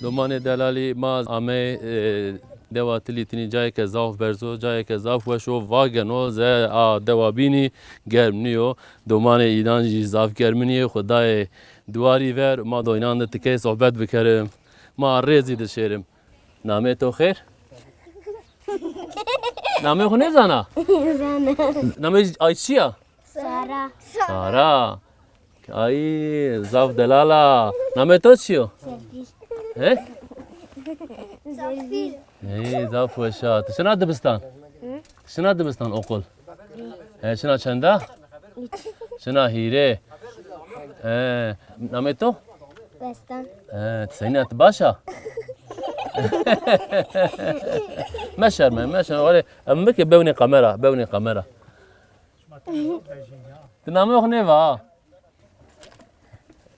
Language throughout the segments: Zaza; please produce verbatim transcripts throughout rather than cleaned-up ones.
Domanê delalî, ma amey, e, dewa Tilîtinî, cayêke zaf berz o, cayêke zaf weş o, vageno ze a dewa bînî germ nîyo. Domanê înan jî zaf germinî yê, xwu dayê duwarî ver, ma do înan de tikey sohbet bikerim. Ma rêzî de şêrim. Namê to xêr? Namê xwu nêzana? Zana. Namê ay çi ya? Sara. Sara. Ay, zaf delal a. Namê to çi yo? Serpîl. He? Serpîl. Ey, zaf weş a. Ti şina dibistan? Hı? Ti şina dibistan, okul? He, şina çenda? Üç. Şina hîrê. He, namê to? Westan. He, ti senîn a, ti baş a? Meşerme, meşerme. Wele, em bike bewnê kamera, bewnê kamera. Ti namê xo nêva ha?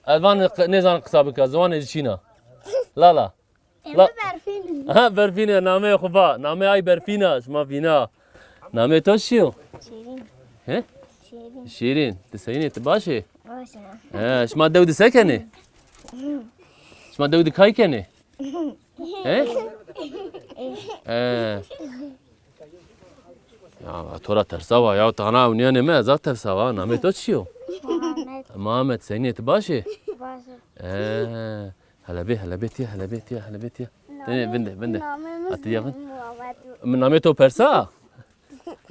Ez van qi-, nêzan qisa bika, ziwanê ci çîn a. Lala. Emi La- Berfîn. Ha, Berfîn e, nameyê xo va. Nameyê ay Berfîn a, şima vîna. Nameyê to çi yo? Şîrîn. He? Şîrîn. Şîrîn. Ti senîn ê, ti baş ê? Baş a. He, şima dew de se kenê? Şima dew de kay kenê? He? He. Ya, to ra tersawa ya, tana ewnîyanê mi, ez zaf tersawa. Namê to çi yo? Muhammed. Muhammed, senîn ê, ti baş ê? Baş a. He. Hele bê, hele bê tiya, hele bê tiya, hele bê tiya. Tenê vinde, vinde. Namê mi Atiya vinde. Muhammed. Mi namê to persa?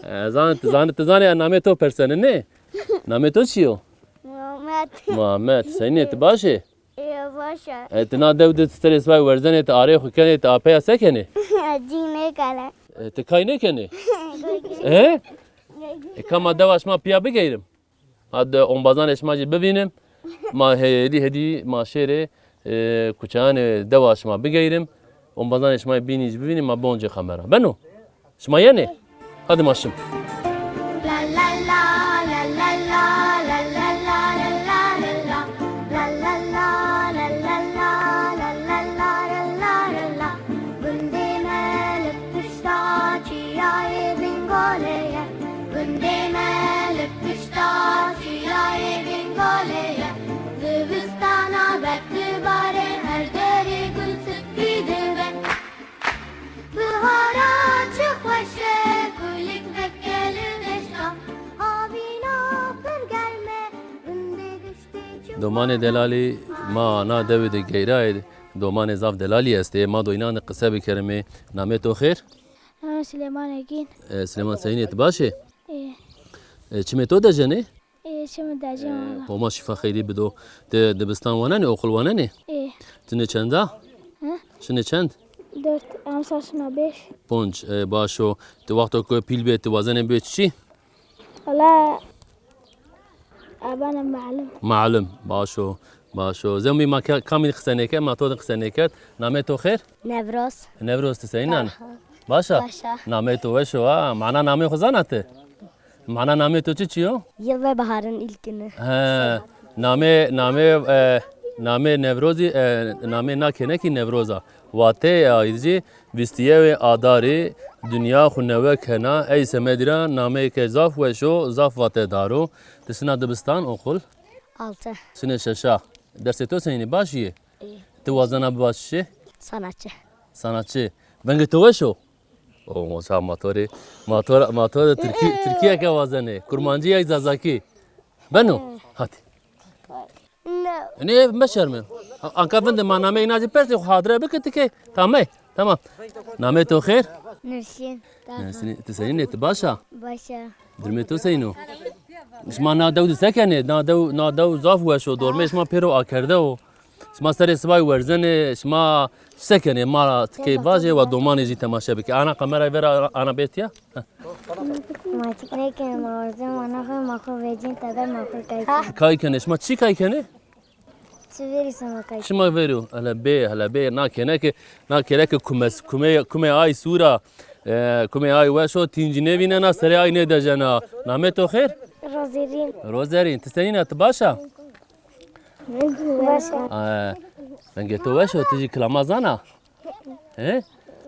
E, zan, ti zan, ti zanê namê to persene, nê? Namê to çi yo? Muhammed. Muhammed. Senîn ê, ti baş ê? Ê, baş a. E, ti na dew de ti serê sibay werzenê, ti arê xwu kenê, ti apeya se kenê? Cî nêkene. E, ti kay nêkenê? He? E, ka ma dewa şima pîya bigeyrim? Ma de ombazanê şima jî bivînim. Ma hêdî hêdî ma şêrê, e, kuçeyanê dewa şima bigeyrim. Ombazanê şima bînî jî bivînim, ma boncê kamera. Beno? Şima yenê? Hadi ma şim. Gundê Melik pişta çiyayê Bingolê ye. Gundê Melik pişta çiyayê Bingolê ye. Zivistana ber dibare, her derê gul spî dibe. Bihara çi xweş e, kulîk vekeli vêşka. Havîna pir germ e, gundê giştê çi. Domanê delalî, ma na dewê de geyrayê, domanê zaf delalî estê. Ma do înan de qise bikerimê. Namê to xêr? Namê Silêman Egîn. E, Silêman, senîn ê, ti baş ê? Ê. E, çimê to dejenê? Ê, çimê dejenê. E, wala. Homa şîfa xeyrî bido. Ti dibistan wanenê, oxul wanenê? Ê. Ti nê çend a? Hı? Şinê çend? Dört, emsal şina beş. Ponc, e, baş o. Ti wexto ke pîl bê, ti wazenê bê çiçî? Wala, abana malim. Malim, baş o, baş o. Zemî ma ke-, kamî qise nêke, ma to de qise nêkerd. Namê to xêr? Newroz. Newroz, ti senîn a? Baş a? Baş a. Namê to weş o ha. Mana namê xo zana ti? Mana namê to çiçî yo? Yıl ve baharın ilk günü. He. Namê, namê, e, namê Newrozî, e, namê na kenekî Newroz a. Vateyê aye zî vîst û yewê Adarî dinya xwu newe kena. Ey semedî ra nameyêke zaf weş o, zaf vatedar o. Ti şina dibistan, oxul? Altı. Şinê şeşa. Dersê to senîn ê, baş yê? Î. Ti wazena biba çi şê? Sanatçı. Sanatçı. Vengê to weş o? O, mosa ma to rê, ma to ra, ma to rê tirkî, tirkîyeke wazenê. Kurmancî ya zazakî. Beno? Hadi. Ne? Nê, meşerme. Anka vinde ma nameyê îna zî persê, xwu hadire bike ti key. Tamam, tamam. Namê to xêr? Nurşîn. Nurşîn, ti senîn ê, ti baş a? Baş a. Durumê to senîn o? Şima na dew de se kenê? Na dew, na dew zaf weş o. Dormê şima pêro akerde o. Şima serê sibay werzenê, şima se kenê? Ma ra ti key vajê, wa domanê jî temaşe bike. Ana kamerayê vera, ana bê tiya. Heh. Ma çik nêkenê, ma werzen, ma naxwên, ma xo vecîn, teber ma xo kay kenê. Kay kenê, şima çi kay kenê? Çi verî sima kay kenê? Şima verî, hele bê, hele bê, na keneke, na keneke kumes, kume, kume ay sûr a, e, kume ay weş o, tîncî nêvînena, serê ay nêdejena. Namê to xêr? Rozerîn. Rozerîn, ti senîn a, ti baş a? Baş a. E, vengê to weş o, ti jî kilama zana? He?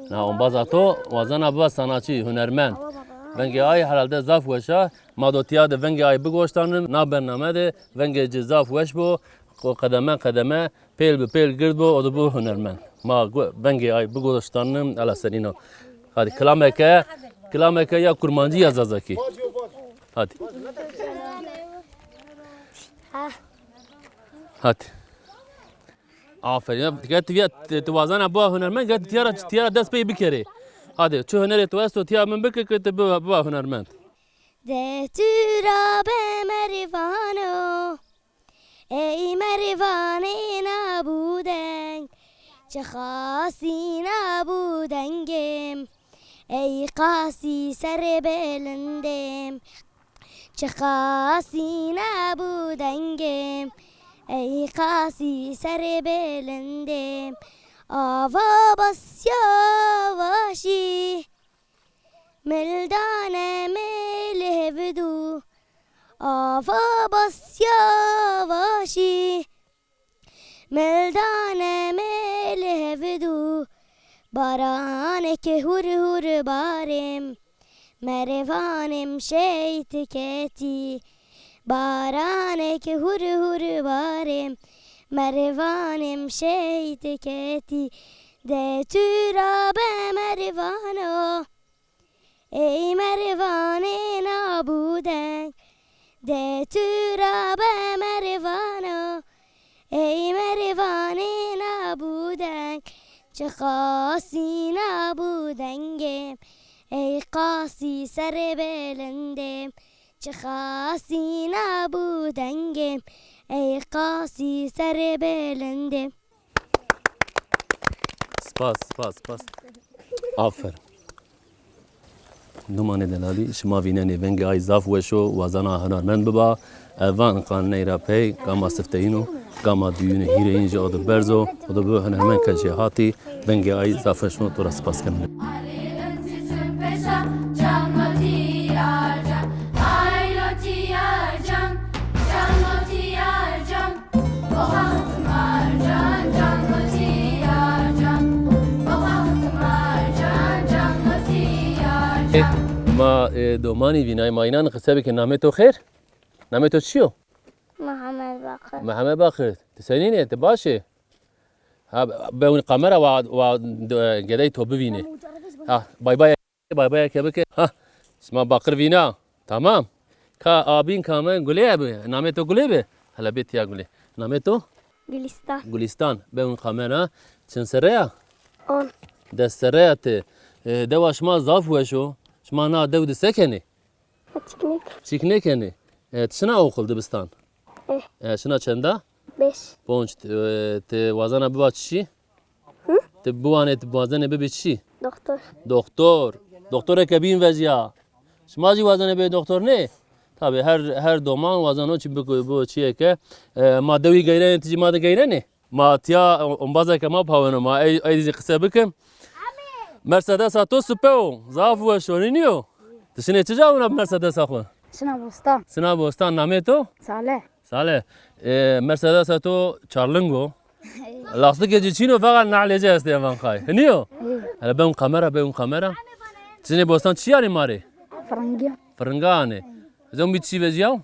Na, ombaza to wazena biba sanatçî, hunermend. Vengê ay herhalde zaf weş a. Ma do tiya de vengê ay bigoştanin. Na bername de vengê ci zaf weş bo. O qedeme qedeme, pêl bi pêl gird bo, o de bo hunermend. Ma gu-, vengê ay bigoştanim, ela senîno. Hadi, kilameke, kilameke ya kurmancî ya zazakî. Hadi. Hadi. Aferin. Ya, dikkat, ya, ti, ti wazena bua hunermend, dikkat, tîya ra, tîya ra dest pey bikerê. Hadi, çi hunerê to esto, tîya min bike ke ti bua, bua hunermend. De tu ra be merivano. Ey mervanê nabûdeng, çi xasî nabûdengêm. Ey qasî serê belindêm, çi qasî nabûdengêm. Ey qasî serê belindêm, ava basya vaşî. Mildane mil hevdu, ava basya vaşî. Mildane mil hevdu, baraneke hur hur barêm. Mervanêm şehît ketî, baraneke hur hur barêm. Mervanêm şehît ketî, de tu ra be mervano. Ey mervanê nabûdeng, de tu ra be mervano. Ey mervanê nabûdeng, çi qasî nabûdengêm. Ey qasî serê belindêm, çi qasî nabûdengêm. Ey qasî serê belindêm. Spas, spas, spas. Aferin. Domanê delalî, şima vînenê vengê ay zaf weş o, wazena hunermend biba. Evan qanuney ra pey, gama sifteyîn o, gama duyûnê hîrêyîn jî o de berz o, o de bi hunermend ke jêhatî, vengê ay zaf weş o, to ra spas keno. Ma, e, domanî vînay, ma înan qise bike. Namê to xêr? Namê to çi yo? Mihemed Baqir. Mihemed Baqir. Ti senîn ê? Ti baş ê? Ha, bewin kamera wa, wa, e, gedey to bivînê. Ha, bay bay. Bay bay ke bike. Ha, sima Baqir vîna. Tamam. Ka abîn kame Gulê bi. Namê to Gulê bi. Hele bê tiya Gulê. Namê to? Gülistan. Gülistan. Bewin kamera. Çin serre ya? On. Des serre ya ti. E, dewa şima zaf weş o. Şima na dew de se kenê? Çik nêk. Çik nêkenê. E, ti şina oxul dibistan? Eh. E, şina çenda? Beş. Ponc. E, ti wazena biba çi? Hı? Ti biwanê, ti wazenê bibî çi? Doktor. Doktor. Doktoreke bîn vejîya. Şima jî wazenê bê doktor nê? Tabî her, her doman wazeno çi biku, bu çiyê ke. E, ma dewî geyrenê, ti jî ma de geyrenê? Ma tiya ombazeke ma paweno, ma ey, ey zî qise bikim. Mercedesa to sipe o, zaf weş o, nîyo? Ti şinê çi ca wina bi Mercedesa xwu? Şina bostan. Şina bostan, namê to? Salih. Salih. E, Mercedesa to çarling o. Lastikê ci çin o, feqet nalê ci estê evan qay. Nîyo? Hele bewin kamera, bewin kamera. Ti şinê bostan çi yanî ma rê? Firinga. Firinga anê. Zewbî çi vejîyaw?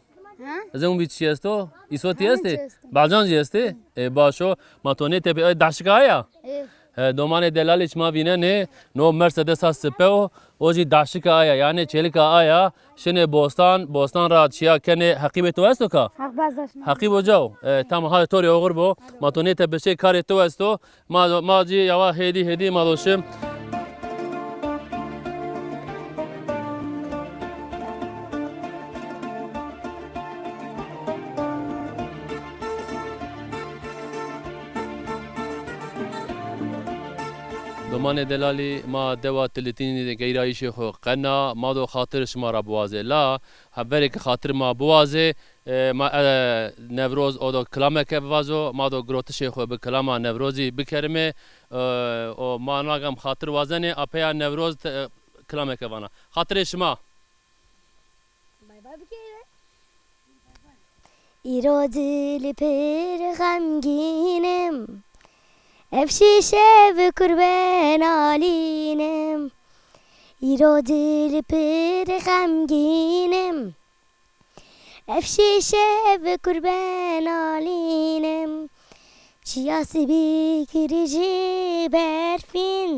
Ha? Zewbî çi esto? Îsotî estê? Bacan jî estê? E, baş o. Ma to nêtepê, e, daşika aya? E. He, domanê delalî şima vînenê, no Mercedesa sipe o, o jî daşika aya, yanî çêlika aya, şinê bostan, bostan ra çiya kenê, heqîbê to esto ka? Heqîb ez daşina. Heqîb ocaw. E, tamam, hadi to rê oxir bo. Ma to nêtepê, şey karê to esto. Ma, ma cî yawa hêdî hêdî ma do şim. Domanê delalî, ma dewa Tilitînî de geyrayîşê xo qena, ma do xatir şima ra biwazê. La, ha, verê ke xatir ma biwazê, E, ma, e, Newroz o do kilameke bivazo, ma do girotişê xo bi kilama Newrozî bikerime, e, o ma na gam xatir wazenê, a peya Newroz te, e, kilameke vana. Xatirê şima. Bay bay bikerime. Îro dil pir xemgînim, ev şîşe bi kurbe nalînim. Îro dil pir xemgînim, ev şîşe bi kurbe nalînim. Çiya sibî kirî jî berfîn,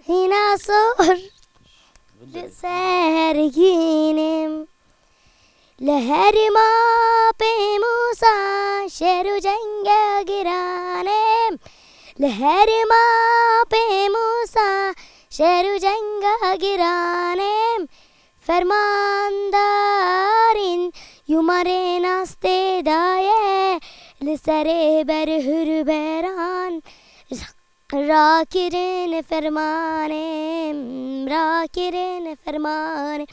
hîna sor li ser gînim. Li herî ma pê Mûsa şer û cenga giran ê. Li herî ma pê Mûsa şer û cenga giran ê. Fermandarîn yû ma rê nas tê daye, li serê berhur beran rakirin fermanê, rakirin fermanê.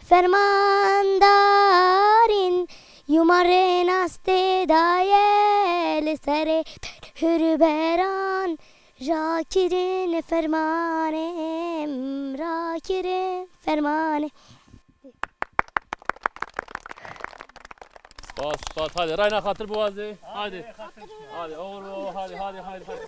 Fermandarîn yû ma rê nas tê daye, li serê berhur beran rakirin fermanê, rakirin fermanê. Spas, spas. Hadi, rayna xatir biwazê. Hadi. Hadi, oğur, oğur, hadi, hadi, hadi, hadi.